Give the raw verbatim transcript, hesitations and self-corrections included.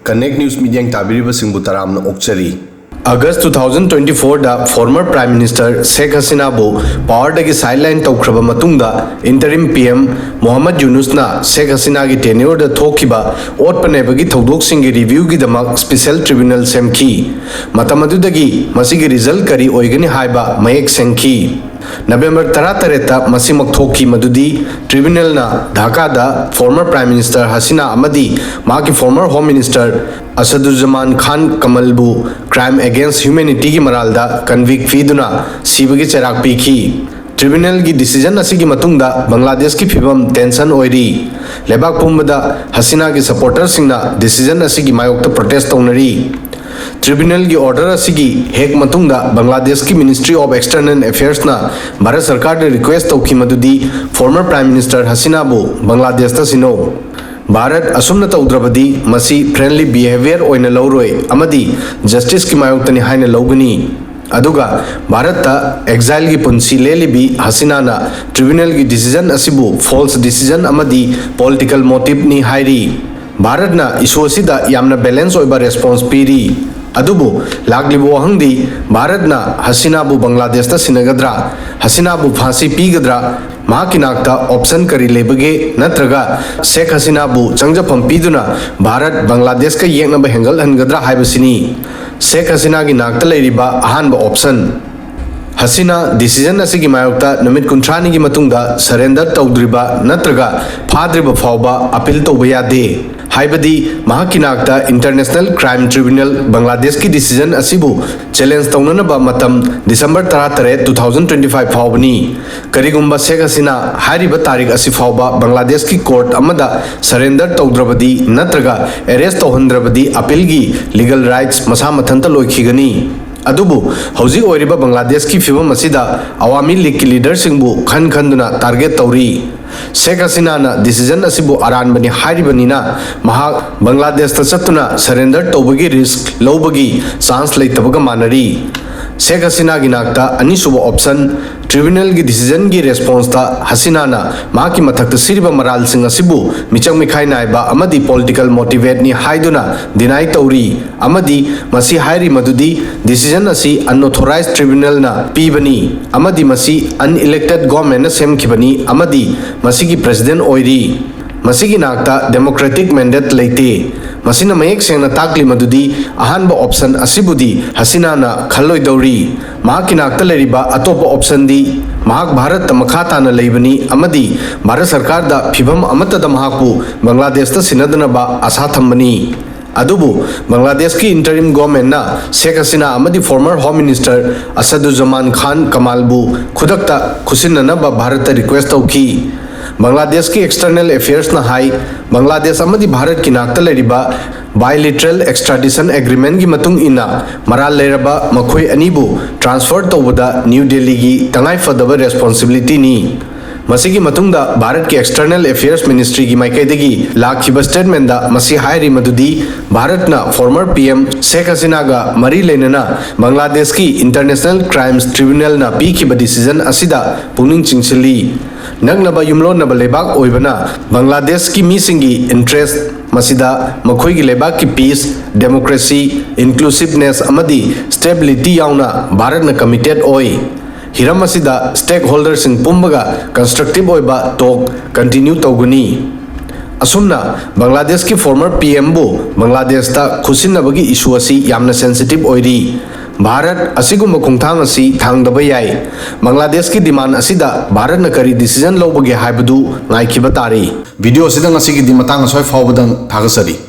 Connect News ꯃꯤꯠꯌꯦꯡ ꯇꯥꯕꯤꯔꯤꯕꯁꯤꯡꯕꯨ ꯇꯔꯥꯝꯅ ꯑꯣꯛꯆꯔꯤ꯫ August two thousand twenty fourꯗ former Prime Minister ꯁꯦꯈ ꯍꯁꯤꯅꯥꯕꯨ powerꯗꯒꯤ sideline ꯇꯧꯈ꯭ꯔꯕ ꯃꯇꯨꯡꯗ interim P M ꯃꯣꯍꯝꯃꯗ ꯌꯨꯅꯨꯁꯅ ꯁꯦꯈ ꯍꯁꯤꯅꯥꯒꯤ tenureꯗ ꯊꯣꯛꯈꯤꯕ ꯑꯣꯠꯄ ꯅꯩꯕꯒꯤ ꯊꯧꯗꯣꯛꯁꯤꯡꯒꯤ reviewꯒꯤꯗꯃꯛ special tribunal ꯁꯦꯝꯈꯤ꯫ ꯃꯇꯝ ꯑꯗꯨꯗꯒꯤ ꯃꯁꯤꯒꯤ result ꯀꯔꯤ ꯑꯣꯏꯒꯅꯤ ꯍꯥꯏꯕ ꯃꯌꯦꯛ ꯁꯦꯡꯈꯤ꯫ ꯅꯕꯦꯝꯕꯔ ꯇꯔꯥꯇꯔꯦꯠꯇ ꯃꯁꯤꯃꯛ ꯊꯣꯛꯈꯤ, ꯃꯗꯨꯗꯤ tribunalꯅ ꯙꯥꯀꯥꯗ former Prime Minister ꯍꯁꯤꯅꯥ ꯑꯃꯗꯤ ꯃꯍꯥꯛꯀꯤ former Home Minister ꯑꯁꯗꯨꯖꯃꯥꯟ ꯈꯥꯟ ꯀꯃꯜꯕꯨ crime against humanityꯒꯤ ꯃꯔꯥꯜꯗ convict ꯄꯤꯗꯨꯅ ꯁꯤꯕꯒꯤ ꯆꯩꯔꯥꯛ ꯄꯤꯈꯤ꯫ Tribunalꯒꯤ decision ꯑꯁꯤꯒꯤ ꯃꯇꯨꯡꯗ ꯕꯪꯒ꯭ꯂꯥꯗꯦꯁꯀꯤ ꯐꯤꯕꯝ tension ꯑꯣꯏꯔꯤ꯫ ꯂꯩꯕꯥꯛ ꯄꯨꯝꯕꯗ ꯍꯁꯤꯅꯥꯒꯤ supporterꯁꯤꯡꯅ decision ꯑꯁꯤꯒꯤ ꯃꯥꯌꯣꯛꯇ protest ꯇꯧꯅꯔꯤ꯫ Tribunalꯒꯤ order ꯑꯁꯤꯒꯤ ꯍꯦꯛ ꯃꯇꯨꯡꯗ ꯕꯪꯒ꯭ꯂꯥꯗꯦꯁꯀꯤ Ministry of External Affairsꯅ Bharat ꯁꯔꯀꯥꯔꯗ request ꯇꯧꯈꯤ, ꯃꯗꯨꯗꯤ former Prime Minister ꯍꯁꯤꯅꯥꯕꯨ ꯕꯪꯒ꯭ꯂꯥꯗꯦꯁꯇ ꯁꯤꯟꯅꯧ꯫ ꯚꯥꯔꯠ ꯑꯁꯨꯝꯅ ꯇꯧꯗ꯭ꯔꯕꯗꯤ ꯃꯁꯤ friendly behaviour ꯑꯣꯏꯅ ꯂꯧꯔꯣꯏ ꯑꯃꯗꯤ justiceꯀꯤ ꯃꯥꯌꯣꯛꯇꯅꯤ ꯍꯥꯏꯅ ꯂꯧꯒꯅꯤ꯫ ꯑꯗꯨꯒ ꯚꯥꯔꯠꯇ exileꯒꯤ ꯄꯨꯟꯁꯤ ꯂꯦꯜꯂꯤꯕꯤ ꯍꯁꯤꯅꯥꯅ tribunalꯒꯤ decision ꯑꯁꯤꯕꯨ false decision ꯑꯃꯗꯤ political motiveꯅꯤ ꯍꯥꯏꯔꯤ꯫ ꯚꯥꯔꯠꯅ issue ꯑꯁꯤꯗ ꯌꯥꯝꯅ balance ꯑꯣꯏꯕ response ꯄꯤꯔꯤ꯫ ꯑꯗꯨꯕꯨ ꯂꯥꯛꯂꯤꯕ ꯋꯥꯍꯪꯗꯤ, ꯚꯥꯔꯠꯅ ꯍꯁꯤꯅꯥꯕꯨ ꯕꯪꯒ꯭ꯂꯥꯗꯦꯁꯇ ꯁꯤꯟꯅꯒꯗ꯭ꯔꯥ? ꯍꯁꯤꯅꯥꯕꯨ ꯐꯥꯁꯤ ꯄꯤꯒꯗ꯭ꯔꯥ? ꯃꯍꯥꯛꯀꯤ ꯅꯥꯛꯇ option ꯀꯔꯤ ꯂꯩꯕꯒꯦ? ꯅꯠꯇ꯭ꯔꯒ ꯁꯦꯈ ꯍꯁꯤꯅꯥꯕꯨ ꯆꯪꯖꯐꯝ ꯄꯤꯗꯨꯅ ꯚꯥꯔꯠ ꯕꯪꯒ꯭ꯂꯥꯗꯦꯁꯀ ꯌꯦꯛꯅꯕ ꯍꯦꯟꯒꯠꯍꯟꯒꯗ꯭ꯔꯥ ꯍꯥꯏꯕꯁꯤꯅꯤ꯫ ꯁꯦꯈ ꯍꯁꯤꯅꯥꯒꯤ ꯅꯥꯛꯇ ꯂꯩꯔꯤꯕ ꯑꯍꯥꯟꯕ option꯫ ꯍꯁꯤꯅꯥ decision ꯑꯁꯤꯒꯤ ꯃꯥꯌꯣꯛꯇ ꯅꯨꯃꯤꯠ ꯀꯨꯟꯊ꯭ꯔꯥꯅꯤꯒꯤ ꯃꯇꯨꯡꯗ surrender ꯇꯧꯗ꯭ꯔꯤꯕ ꯅꯠꯇ꯭ꯔꯒ ꯐꯥꯗ꯭ꯔꯤꯕ ꯐꯥꯎꯕ appeal ꯇꯧꯕ ꯌꯥꯗꯦ꯫ ꯍꯥꯏꯕꯗꯤ ꯃꯍꯥꯛꯀꯤ ꯅꯥꯛꯇ International Crime Tribunal ꯕꯪꯒ꯭ꯂꯥꯗꯦꯁꯀꯤ decision ꯑꯁꯤꯕꯨ challenge ꯇꯧꯅꯅꯕ ꯃꯇꯝ December ꯇꯔꯥꯇꯔꯦꯠ, two thousand twenty five ꯐꯥꯎꯕꯅꯤ꯫ ꯀꯔꯤꯒꯨꯝꯕ ꯁꯦꯈ ꯍꯁꯤꯅꯥ ꯍꯥꯏꯔꯤꯕ ꯇꯥꯔꯤꯛ ꯑꯁꯤ ꯐꯥꯎꯕ ꯕꯪꯒ꯭ꯂꯥꯗꯦꯁꯀꯤ court ꯑꯃꯗ surrender ꯇꯧꯗ꯭ꯔꯕꯗꯤ ꯅꯠꯇ꯭ꯔꯒ arrest ꯇꯧꯍꯟꯗ꯭ꯔꯕꯗꯤ appealꯒꯤ legal rights ꯃꯁꯥ ꯃꯊꯟꯇ ꯂꯣꯏꯈꯤꯒꯅꯤ꯫ ꯑꯗꯨꯕꯨ ꯍꯧꯖꯤꯛ ꯑꯣꯏꯔꯤꯕ ꯕꯪꯒ꯭ꯂꯥꯗꯦꯁꯀꯤ ꯐꯤꯕꯝ ꯑꯁꯤꯗ ꯑꯋꯥꯃꯤ ꯂꯤꯒꯀꯤ leaderꯁꯤꯡꯕꯨ ꯈꯟ ꯈꯟꯗꯨꯅ target ꯇꯧꯔꯤ꯫ ꯁꯦꯈ ꯍꯁꯤꯅꯥꯅ decision ꯑꯁꯤꯕꯨ ꯑꯔꯥꯟꯕꯅꯤ ꯍꯥꯏꯔꯤꯕꯅꯤꯅ ꯃꯍꯥꯛ ꯕꯪꯒ꯭ꯂꯥꯗꯦꯁꯇ ꯆꯠꯇꯨꯅ surrender ꯇꯧꯕꯒꯤ risk ꯂꯧꯕꯒꯤ chance ꯂꯩꯇꯕꯒ ꯃꯥꯟꯅꯔꯤ꯫ ꯁꯦꯈ ꯍꯁꯤꯅꯥꯒꯤ ꯅꯥꯛꯇ ꯑꯅꯤꯁꯨꯕ ꯑꯣꯞꯁꯟ, ꯇ꯭ꯔꯤꯕ꯭ꯌꯨꯅꯦꯜꯒꯤ ꯗꯤꯁꯤꯖꯟꯒꯤ ꯔꯦꯁꯄꯣꯟꯁꯇ ꯍꯁꯤꯅꯥꯅ ꯃꯍꯥꯛꯀꯤ ꯃꯊꯛꯇ ꯁꯤꯔꯤꯕ ꯃꯔꯥꯜꯁꯤꯡ ꯑꯁꯤꯕꯨ ꯃꯤꯆꯪ ꯃꯤꯈꯥꯏ ꯅꯥꯏꯕ ꯑꯃꯗꯤ ꯄꯣꯂꯤꯇꯤꯀꯦꯜ ꯃꯣꯇꯤꯚꯦꯠꯅꯤ ꯍꯥꯏꯗꯨꯅ ꯗꯤꯅꯥꯏ ꯇꯧꯔꯤ ꯑꯃꯗꯤ ꯃꯁꯤ ꯍꯥꯏꯔꯤ ꯃꯗꯨꯗꯤ ꯗꯤꯁꯤꯖꯟ ꯑꯁꯤ ꯑꯟꯑꯣꯊꯣꯔꯥꯏꯖ ꯇ꯭ꯔꯤꯕ꯭ꯌꯨꯅꯦꯜꯅ ꯄꯤꯕꯅꯤ ꯑꯃꯗꯤ ꯃꯁꯤ ꯑꯟꯏꯂꯦꯛꯇꯦꯗ ꯒꯣꯔꯃꯦꯟꯅ ꯁꯦꯝꯈꯤꯕꯅꯤ ꯑꯃꯗꯤ ꯃꯁꯤꯒꯤ ꯄ꯭ꯔꯦꯁꯤꯗꯦꯟ ꯑꯣꯏꯔꯤ꯫ ꯃꯁꯤꯒꯤ ꯅꯥꯛꯇ ꯗꯦꯃꯣꯀ꯭ꯔꯦꯇꯤꯛ ꯃꯦꯟꯗꯦꯠ ꯂꯩꯇꯦ꯫ ꯃꯁꯤꯅ ꯃꯌꯦꯛ ꯁꯦꯡꯅ ꯇꯥꯛꯂꯤ ꯃꯗꯨꯗꯤ ꯑꯍꯥꯟꯕ ꯑꯣꯞꯁꯟ ꯑꯁꯤꯕꯨꯗꯤ ꯍꯁꯤꯅꯥꯅ ꯈꯜꯂꯣꯏꯗꯧꯔꯤ꯫ ꯃꯍꯥꯛꯀꯤ ꯅꯥꯛꯇ ꯂꯩꯔꯤꯕ ꯑꯇꯣꯞꯄ ꯑꯣꯞꯁꯟꯗꯤ ꯃꯍꯥꯛ ꯚꯥꯔꯠꯇ ꯃꯈꯥ ꯇꯥꯅ ꯂꯩꯕꯅꯤ ꯑꯃꯗꯤ ꯚꯥꯔꯠ ꯁꯔꯀꯥꯔꯗ ꯐꯤꯚꯝ ꯑꯃꯠꯇꯗ ꯃꯍꯥꯛꯄꯨ ꯕꯪꯒ꯭ꯂꯥꯗꯦꯁꯇ ꯁꯤꯟꯅꯗꯅꯕ ꯑꯁꯥ ꯊꯝꯕꯅꯤ꯫ ꯑꯗꯨꯕꯨ ꯕꯪꯒ꯭ꯂꯥꯗꯦꯁꯀꯤ ꯏꯟꯇꯔꯤꯝ ꯒꯣꯔꯃꯦꯟꯅ ꯁꯦꯈ ꯍꯁꯤꯅꯥ ꯑꯃꯗꯤ ꯐꯣꯔꯃꯔ ꯍꯣꯝ ꯃꯤꯅꯤꯁꯇꯔ ꯑꯁꯗꯨꯖꯃꯥꯟ ꯈꯥꯟ ꯀꯃꯥꯜꯕꯨ ꯈꯨꯗꯛꯇ ꯈꯨꯠꯁꯤꯟꯅꯅꯕ ꯚꯥꯔꯠꯇ ꯔꯤꯀ꯭ꯋꯦꯁ ꯇꯧꯈꯤ꯫ ꯕꯪꯒ꯭ꯂꯥꯗꯦꯁꯀꯤ ꯑꯦꯛꯁꯇꯔꯅꯦꯜ ꯑꯦꯐꯤꯌꯔꯁꯅ ꯍꯥꯏ, ꯕꯪꯒ꯭ꯂꯥꯗꯦꯁ ꯑꯃꯗꯤ ꯚꯥꯔꯠꯀꯤ ꯅꯥꯛꯇ ꯂꯩꯔꯤꯕ ꯕꯥꯏꯂꯤꯇꯔꯦꯜ ꯑꯦꯛꯁꯇ꯭ꯔꯥꯗꯤꯁꯟ ꯑꯦꯒ꯭ꯔꯤꯃꯦꯟꯒꯤ ꯃꯇꯨꯡ ꯏꯟꯅ ꯃꯔꯥꯜ ꯂꯩꯔꯕ ꯃꯈꯣꯏ ꯑꯅꯤꯕꯨ ꯇ꯭ꯔꯥꯟꯁꯐꯔ ꯇꯧꯕꯗ ꯅ꯭ꯌꯨ ꯗꯦꯜꯂꯤꯒꯤ ꯇꯉꯥꯏꯐꯗꯕ ꯔꯦꯁꯄꯣꯟꯁꯤꯕꯤꯂꯤꯇꯤꯅꯤ꯫ ꯃꯁꯤꯒꯤ ꯃꯇꯨꯡꯗ ꯚꯥꯔꯠꯀꯤ ꯑꯦꯛꯁꯇꯔꯅꯦꯜ ꯑꯦꯐꯤꯌꯔꯁ ꯃꯤꯅꯤꯁꯇ꯭ꯔꯤꯒꯤ ꯃꯥꯏꯀꯩꯗꯒꯤ ꯂꯥꯛꯈꯤꯕ ꯁ꯭ꯇꯦꯠꯃꯦꯟꯗ ꯃꯁꯤ ꯍꯥꯏꯔꯤ ꯃꯗꯨꯗꯤ ꯚꯥꯔꯠꯅ ꯐꯣꯔꯃꯔ ꯄꯤ ꯑꯦꯝ ꯁꯦꯈ ꯍꯁꯤꯅꯥꯒ ꯃꯔꯤ ꯂꯩꯅꯅ ꯕꯪꯒ꯭ꯂꯥꯗꯦꯁꯀꯤ ꯏꯟꯇꯔꯅꯦꯁꯅꯦꯜ ꯀ꯭ꯔꯥꯏꯝꯁ ꯇ꯭ꯔꯤꯕ꯭ꯌꯨꯅꯦꯜꯅ ꯄꯤꯈꯤꯕ ꯗꯤꯁꯤꯖꯟ ꯑꯁꯤꯗ ꯄꯨꯛꯅꯤꯡ ꯆꯤꯡꯁꯤꯜꯂꯤ꯫ ꯅꯛꯅꯕ ꯌꯨꯝꯂꯣꯟꯅꯕ ꯂꯩꯕꯥꯛ ꯑꯣꯏꯕꯅ ꯕꯪꯒ꯭ꯂꯥꯗꯦꯁꯀꯤ ꯃꯤꯁꯤꯡꯒꯤ ꯏꯟꯇꯔꯦꯁ, ꯃꯁꯤꯗ ꯃꯈꯣꯏꯒꯤ ꯂꯩꯕꯥꯛꯀꯤ ꯄꯤꯁ, ꯗꯦꯃꯣꯀ꯭ꯔꯦꯁꯤ, ꯏꯟꯀ꯭ꯂꯨꯁꯤꯚꯅꯦꯁ ꯑꯃꯗꯤ ꯁ꯭ꯇꯦꯕꯤꯂꯤꯇꯤ ꯌꯥꯎꯅ ꯚꯥꯔꯠꯅ ꯀꯃꯤꯇꯦꯗ ꯑꯣꯏ꯫ ꯍꯤꯔꯝ ꯑꯁꯤꯗ ꯁ꯭ꯇꯦꯛ ꯍꯣꯜꯗꯔꯁꯤꯡ ꯄꯨꯝꯕꯒ ꯀꯟꯁꯇ꯭ꯔꯛꯇꯤꯚ ꯑꯣꯏꯕ ꯇꯣꯛ ꯀꯟꯇꯤꯅ꯭ꯌꯨ ꯇꯧꯒꯅꯤ꯫ ꯑꯁꯨꯝꯅ ꯕꯪꯒ꯭ꯂꯥꯗꯦꯁꯀꯤ ꯐꯣꯔꯃꯔ ꯄꯤ ꯑꯦꯝꯕꯨ ꯕꯪꯒ꯭ꯂꯥꯗꯦꯁꯇ ꯈꯨꯠꯁꯤꯟꯅꯕꯒꯤ ꯏꯁꯨ ꯑꯁꯤ ꯌꯥꯝꯅ ꯁꯦꯟꯁꯤꯇꯤꯚ ꯑꯣꯏꯔꯤ꯫ ꯚꯥꯔꯠ ꯑꯁꯤꯒꯨꯝꯕ ꯈꯣꯡꯊꯥꯡ ꯑꯁꯤ ꯊꯥꯡꯗꯕ ꯌꯥꯏ꯫ ꯕꯪꯒ꯭ꯂꯥꯗꯦꯁꯀꯤ ꯗꯤꯃꯥꯟ ꯑꯁꯤꯗ ꯚꯥꯔꯠꯅ ꯀꯔꯤ ꯗꯤꯁꯤꯖꯟ ꯂꯧꯕꯒꯦ ꯍꯥꯏꯕꯗꯨ ꯉꯥꯏꯈꯤꯕ ꯇꯥꯔꯤ꯫ ꯚꯤꯗꯤꯑꯣ ꯑꯁꯤꯗ ꯉꯁꯤꯒꯤꯗꯤ ꯃꯇꯥꯡ ꯑꯁ꯭ꯋꯥꯏ ꯐꯥꯎꯕꯗꯪ ꯊꯥꯒꯠꯆꯔꯤ꯫